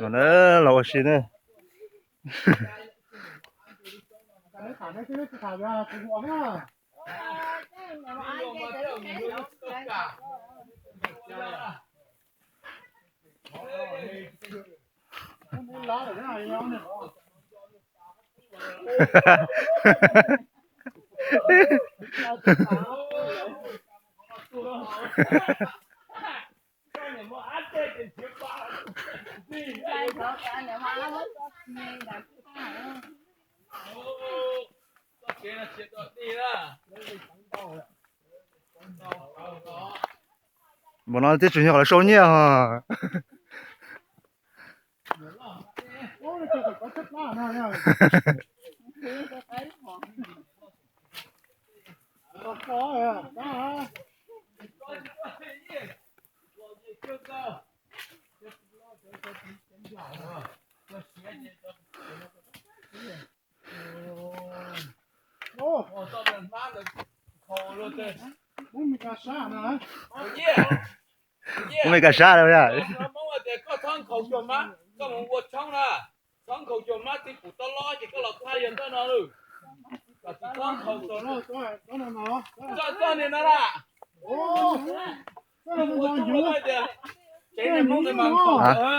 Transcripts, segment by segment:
Los na, los ua si na. Npaum no twb tsis yog lawv sau nyiaj hos. Ub, me kas sab lawm. Koj txhob nkhaus cuag mab, koj mus ua tshoob na, txhob nkhaus cuag mab twb pum tob lob ces koj los txhaj yog ntawm no lawm. Txhob nkhaus, txhob niag no na. Ua tshoob tias tsev niag Hmoob ntawd mas nkhaus,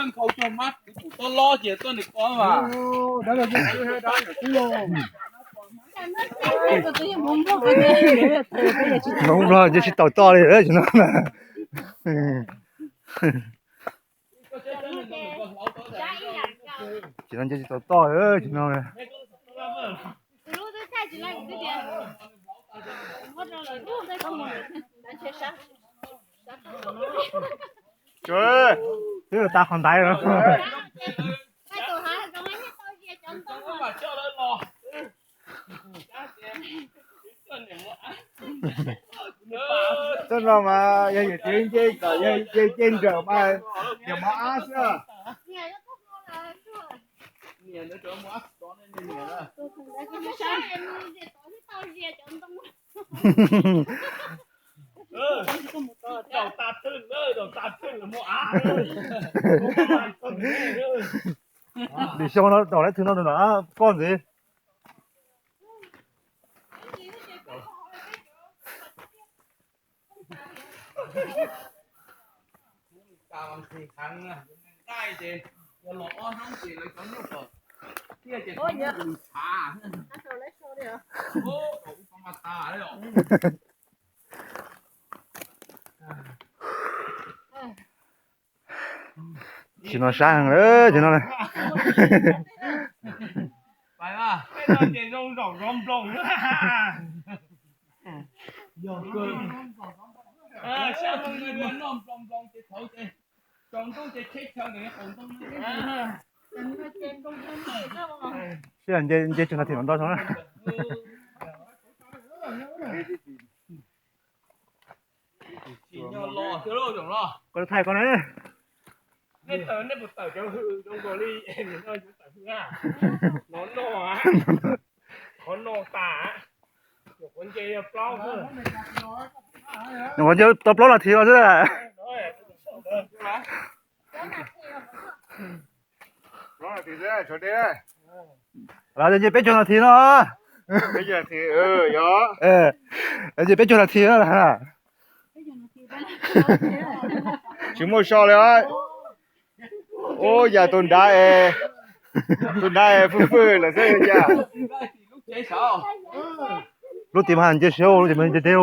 nkhaus cuag mab twb pum tob lob ces txoj niag ko mas. Hmoob Nplog nce tsis tau toj li no. Ces no nce tsis tau toj li no. Twb tas qhov ntaiv lawm. Txoj no mas yog yawm txiv nce kom yawg nce nrawm mas yog mov ab xwb. Lwm xyoo no tau lawv thwm no nram koj ntxiv. Tsis no sab heev lawm ces no. Sib nce tsis no tim no nto zoo na. Koj thaij koj na. Nyuam qhuav nce tau plaub nas this no xwb. Lawv nce peb caug nas this no. Nce peb caug nas this no. Tsis muaj so li. Ub, yam tus nrad es, tus nrad es fwj fwj lawm xwb cas. Lub tim mas nce siab, lub tim mas nce deb.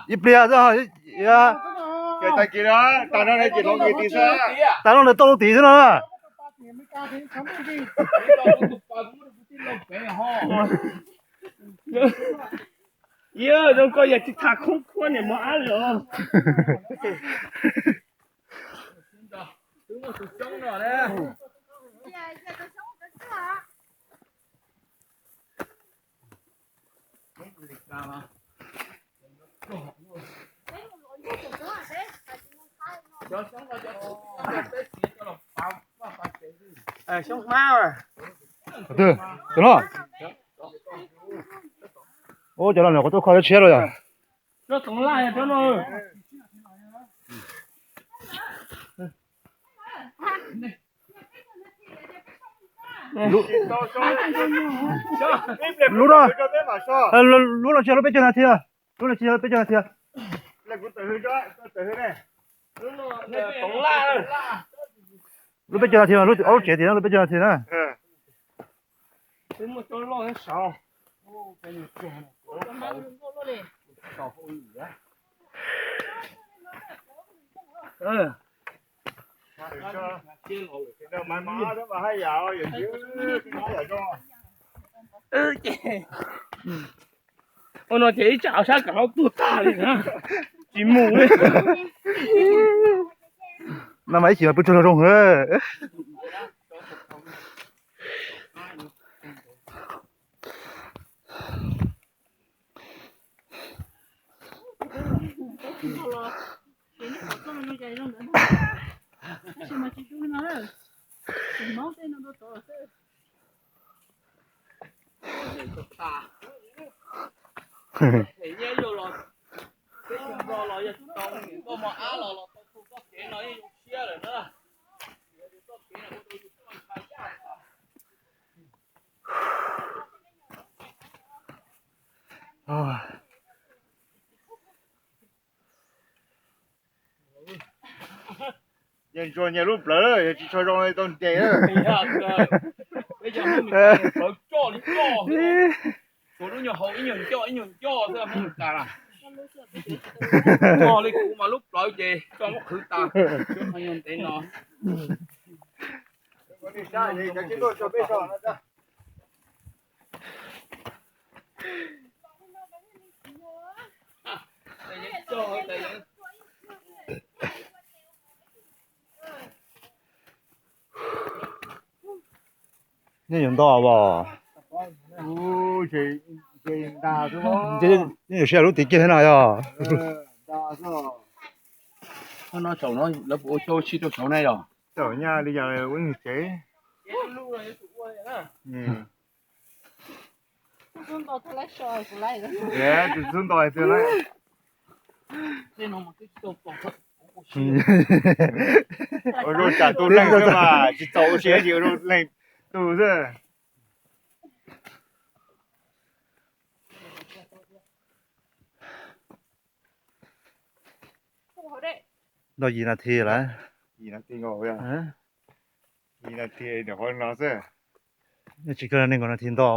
Ib pliag xwb. Tag kis no, tag no ces hloov kwv tij xwb. Tas no nws tau lub tim xwb no. Yog zoo koj yog tsis tham khub khuab niam mos ab li os. Xyoob hmab. Twg? Cov no? Ub, cov no nws kuv tuaj kho lub tshiab los yog? Lub no, lub no tsis yog lub peb caug na thiab, lub no tsis yog lub peb caug na thiab. Lub peb caug na thiab, lub ob lub tsev tias lub peb caug na thiab na. Ua no ces ib tsam sab kam tuag tag li na, tsis mus li. No mas ib chim mas pw tsaug zog zoo. Yeej ntsuag nyias lub plawv, yog tsis tshua zoo li tau nres. Peb cov Hmoob Meskas plawv coj li coj, tsuas lub nyuag haus ib nyuag ncoj ib nyuag ncoj xwb Hmoob Meskas na. Coj li kuv mas lub plawv ces coj muab qhwv tas, qhov nyuag ntev no. Nej yuav nto os? Nej yuav siv lub tid kiag thiab no yog? Lawv puas ua coj ua si rau saud na yog? Txawm nyaj li yog ua tsev. Tus xub nto hais tias lawv, ua zoo tsam tus neeg xwb mas tsis txaus ua si dab tsi, ua zoo leej tug xwb. Nto yim nas this lawm. Yim nas this nkaus, yim nas this nram qhov no xwb. Nej tsis kawg nees nkaum nas this nto.